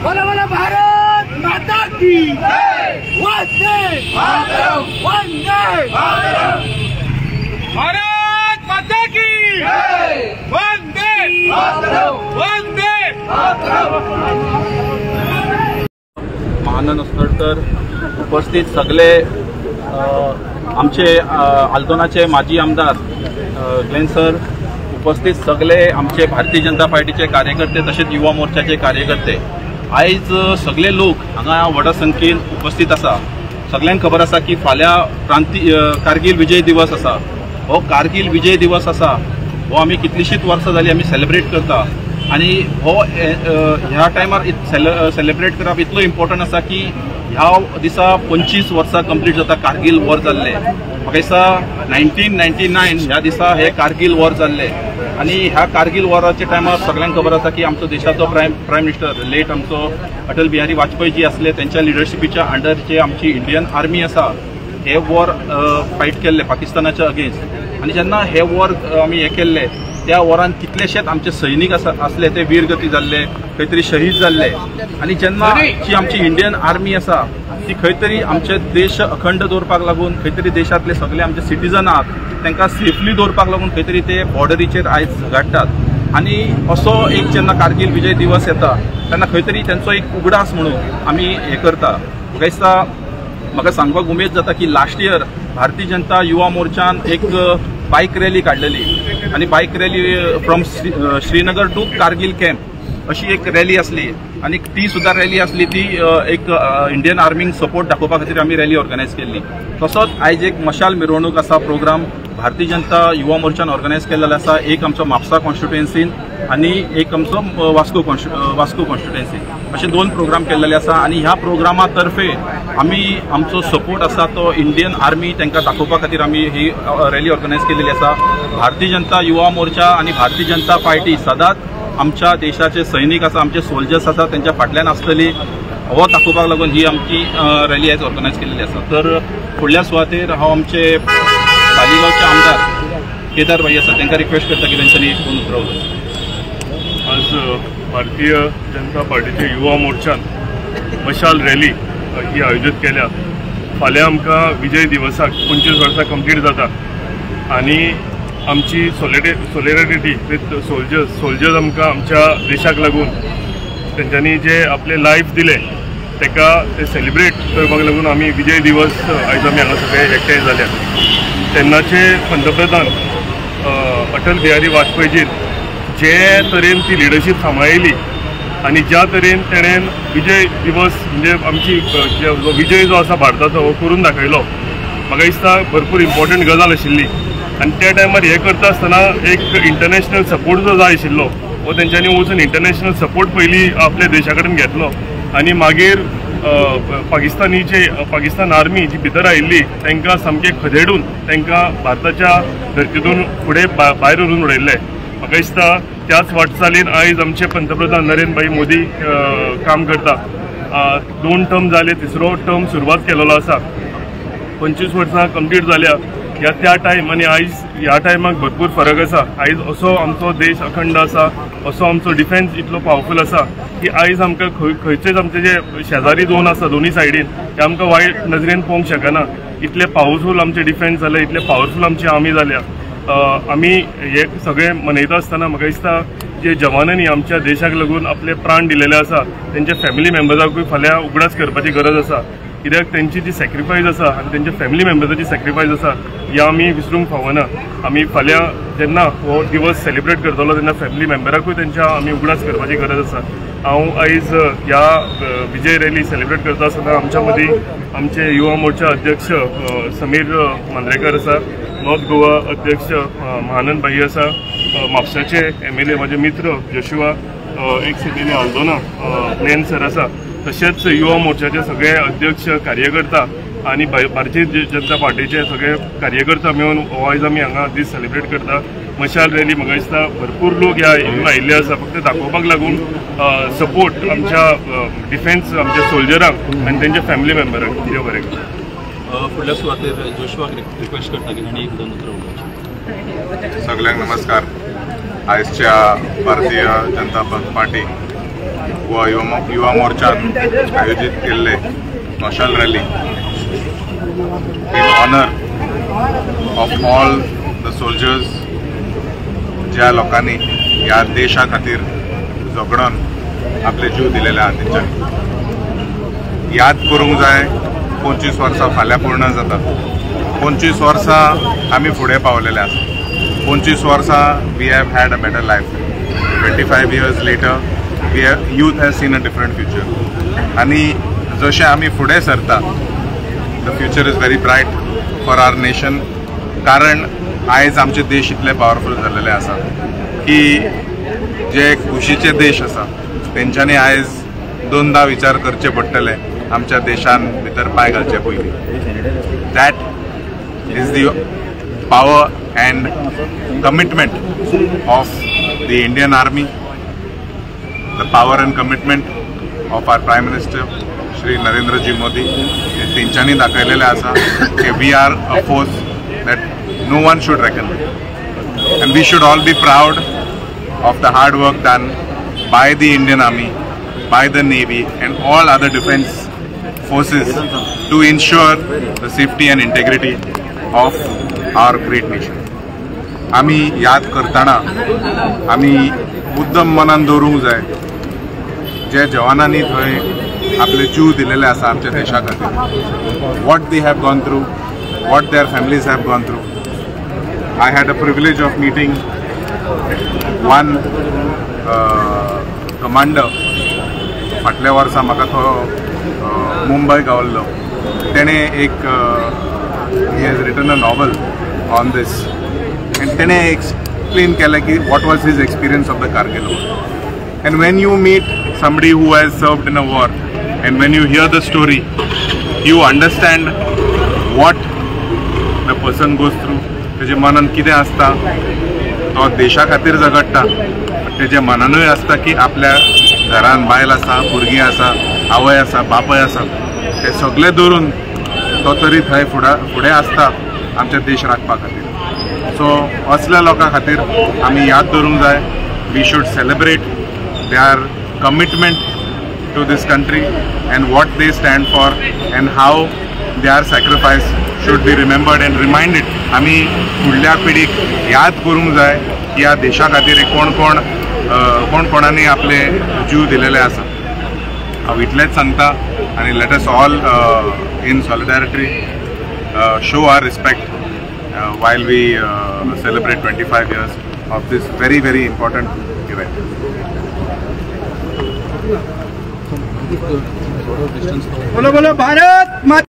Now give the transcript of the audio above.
बोला बोला भारत माता की वंदे मातरम, वंदे मातरम, भारत माता की वंदे मातरम, वंदे मातरम। महानंद अस्नोडकर उपस्थित सगळे आमचे आल्दोनाचे माजी आमदार ग्लेन सर, उपस्थित सगळे आमचे भारतीय जनता पार्टीचे कार्यकर्ते तशेंच युवा मोर्चाचे कार्यकर्ते, आयज सगळे लोक हांगा व्हडा संख्येन उपस्थित आसा। सगळ्यांक खबर आसा की फाल्यां क्रांती कारगिल विजय दिवस आसा। हो कारगिल विजय दिवस आसा हो आमी कितलीशींच वर्सां जालीं आमी सेलिब्रेट करता आनी हो ह्या टायमार सेलिब्रेट करप इतलो इम्पॉर्टंट आसा की ह्या दिसा 25 वर्सां कंप्लीट जाता कारगिल वॉर जाल्ले। म्हाका दिसता 1999 ह्या दिसा हे कारगिल वॉर जाल्ले आनी ह्या कारगिल वॉराच्या टायमार सगळ्यांक खबर आसा की आमचो देशाचो प्रायम मिनिस्टर लेट आमचो अटल बिहारी वाजपेयी जी आसले त्यांच्या लिडरशिपीच्या अंडर जे आमची इंडियन आर्मी आसा हे वॉर फायट केल्ले पाकिस्तानाच्या अगेन्स्ट। आनी जेन्ना हे वॉर आमी हे केल्ले त्या वॉरान कितलेशेच आमचे सैनिक आसले ते वीरगती जाल्ले, खंय तरी शहीद जाल्ले। आनी जेन्ना जी आमची इंडियन आर्मी आसा ती खंय तरी आमचे देश अखंड दवरपाक लागून, खंय तरी देशांतले सगळे आमचे सिटीजन आहात तांकां सेफली दवरपाक लागून खंय तरी ते बॉर्डरीचेर आयज झगडटात। आनी असो एक जेन्ना कारगिल विजय दिवस येता तेन्ना खंय तरी तेंचो एक उगडास म्हणून आमी हें करता। म्हाका दिसता म्हाका सांगपाक उमेद जाता की लास्ट इयर भारतीय जनता युवा मोर्चान एक बायक रॅली काडलेली आनी bike rally from Srinagar to Kargil camp अशी एक रॅली आसली आनी ती सुद्दां रॅली आसली ती एक इंडियन आर्मीक सपोर्ट दाखोवपा खातीर आमी रॅली ऑर्गनायज केल्ली। तसोच आयज एक मशाल मिरवणूक आसा प्रोग्राम भारतीय जनता युवा मोर्चान ऑर्गनायज केल्लो आसा, एक आमचो म्हापसा कॉन्स्टिट्युएन्सीन आनी एक आमचो वास्को कॉन्स्टिट्युएन्सीन अशे 2 प्रोग्राम केल्ले आसा। आनी ह्या प्रोग्रामा तर्फे आमी आमचो सपोर्ट आसा तो इंडियन आर्मी तांकां दाखोवपा खातीर आमी ही रॅली ऑर्गनायज केलेली आसा। भारतीय जनता युवा मोर्चा आनी भारतीय जनता पार्टी सदांच आमच्या देशाचे सैनिक आसा, आमचे सोल्जर्स आसा तेंच्या फाटल्यान आसतली हो दाखोवपाक लागून ही आमची रॅली आयज ऑर्गनायज केलेली आसा। तर फुडल्या सुवातेर हांव आमचे सालिगांवचे आमदार केदार भाई आसा तांकां रिक्वेस्ट करता की तेंच्यांनी एक दोन उतरां उलोवचीं। आज भारतीय जनता पार्टीचे युवा मोर्चान मशाल रॅली ही आयोजीत केल्या। फाल्यां आमकां विजय दिवसाक 25 वर्सां कंप्लीट जाता आनी आमची सोलिडारिटी विथ सोल्जर्स आमकां आमच्या देशाक लागून तेंच्यांनी जे आपले लायफ दिले तेका ते सेलिब्रेट करपाक लागून आमी विजय दिवस आयज आमी हांगा सगळे एकठांय जाल्या। तेन्नाचे पंतप्रधान अटल बिहारी वाजपेयीजीन जे तरेन ती लिडरशीप सांबाळिल्ली आनी ज्या तरेन तेणेन विजय दिवस म्हणजे आमची जो विजय जो आसा भारताचो हो करून दाखयलो, म्हाका दिसता भरपूर इम्पॉर्टंट गजाल आशिल्ली। आनी त्या टायमार हें करता आसतना एक इंटरनॅशनल सपोर्ट जो जाय आशिल्लो हो तेंच्यांनी वचून इंटरनॅशनल सपोर्ट पयलीं आपल्या देशा कडेन घेतलो आनी मागीर पाकिस्तान आर्मी जी भितर आयिल्ली तांकां सामकें खदेडून तांकां भारताच्या धर्तीतून फुडें भायर व्हरून उडयल्लें। म्हाका दिसता त्याच वाटचालीन आयज आमचे पंतप्रधान नरेंद्र भाई मोदी काम करता। 2 टर्म जाले, तिसरो टर्म सुरवात केलेलो आसा। 25 वर्सां कंप्लीट जाल्या ह्या त्या टायम आनी आयज ह्या टायमाक भरपूर फरक आसा। आयज असो आमचो देश अखंड आसा, असो आमचो डिफेन्स इतलो पावरफूल आसा की आयज आमकां खंयचेच आमचे जे शेजारी दोन आसा दोनूय सायडीन ते आमकां वायट नजरेन पळोवंक शकना। इतले पावरफूल आमचे डिफेन्स जाले, इतले पावरफूल आमची आर्मी जाल्या। आमी हे सगळे मनयता आसतना म्हाका दिसता जे जवानांनी आमच्या देशाक लागून आपले प्राण दिलेले आसा तेंच्या फॅमिली मेंबर्साकूय फाल्यां उगडास करपाची गरज आसा, कित्याक तेंची जी सॅक्रिफायस आसा आनी तेंच्या फॅमिली मेंबर्साची सॅक्रिफायस आसा ही आमी विसरूंक फावना। आमी फाल्यां जेन्ना हो दिवस सेलिब्रेट करतलो तेन्ना फॅमिली मेंबराकूय तेंच्या आमी उगडास करपाची गरज आसा। हांव आयज ह्या विजय रॅली सेलिब्रेट करता आसतना आमच्या मदीं आमचे युवा मोर्चा अध्यक्ष समीर मांद्रेकर आसा, नॉर्थ गोवा अध्यक्ष महानंद भाई आसा, म्हापशाचे MLA म्हाजे मित्र Joshua, ex MLA Aldona Glenn sir आसा, तशेंच युवा मोर्चाचे सगळे अध्यक्ष कार्यकर्ता आनी भारतीय जनता पार्टीचे सगळे कार्यकर्ता मेळून हो आयज आमी हांगा दीस सेलिब्रेट करता। मशाल रॅली म्हाका दिसता भरपूर लोक ह्या हितून आयिल्ले आसा फक्त दाखोवपाक लागून सपोर्ट आमच्या डिफेन्स आमच्या सोल्जरांक आनी तेंच्या फॅमिली मेंबरांक। देव बरें करूं। फुडल्या सुवातेर जोशुआक रिक्वेस्ट करता की तांणी एक दोन उतरां उलोवचीं। सगळ्यांक नमस्कार। आयजच्या भारतीय जनता पार्टी गोवा युवा मोर्चान आयोजीत केल्ले मशाल rally in honour of all the soldiers ज्या लोकांनी ह्या देशा खातीर झगडोन आपले जीव दिलेले आहा तेंच्यांनी याद करूंक जाय. 25 वर्सां फाल्यां पूर्ण जातात. 25 वर्सां आमी फुडें पावलेले आसा. 25 वर्सां we have had a better life. 25 years later we have youth has seen a different future. आनी जशें आमी फुडें सरता the future is very bright for our nation. कारण आयज आमचे देश इतले पावरफूल जाल्लेले आसा की जे कुशीचे देश आसा तेंच्यांनी आयज दोनदा विचार करचे पडटले आमच्या देशान भितर पांय घालचे पयलीं. That is the power and commitment of the Indian Army, the power and commitment of our Prime Minister Shri Narendra Ji Modi. तेंच्यांनी दाखयलेलें आसा की we are a force that no one should reckon with, and we should all be proud of the hard work done by the Indian Army, by the Navy and all other defence forces to ensure the safety and integrity of our great nation. आमी याद करतना आमी मुद्दम मनान दवरूंक जाय जे जवानांनी थंय आपले जीव दिलेले आसा आमच्या देशा खातीर, what they have gone through, what their families have gone through. I had a privilege of meeting one commander. फाटल्या वर्सा म्हाका तो मुंबय गावल्लो. तेणें एक he has written a novel on this and तेणें एक्सप्लेन केलें की what was his experience of the Kargil war. And when you meet somebody who has served in a war and when you hear the story, you understand what the person goes through. तेजे मनान कितें आसता, तो देशा खातीर झगडटा, तेजे मनानूय आसता की आपल्या घरान बायल आसा, भुरगीं आसा, आवय आसा, बापय आसा, ते सगळे धरून तो तरी थंय फुडें आसता आमच्या देश राखपा खातीर. सो असल्या लोकां खातीर आमी याद दवरूंक जाय. We should celebrate their commitment to this country and what they stand for and how their sacrifice should be remembered and reminded. आमी फुडल्या पिढीक याद करूंक जाय की ह्या देशा खातीर कोण कोण कोण कोणांनी आपले जीव दिलेले आसा. हांव इतलेंच सांगता आनी let us all in solidarity show our respect while we celebrate 25 years of this very very important event. बोलो बोलो भारत माता.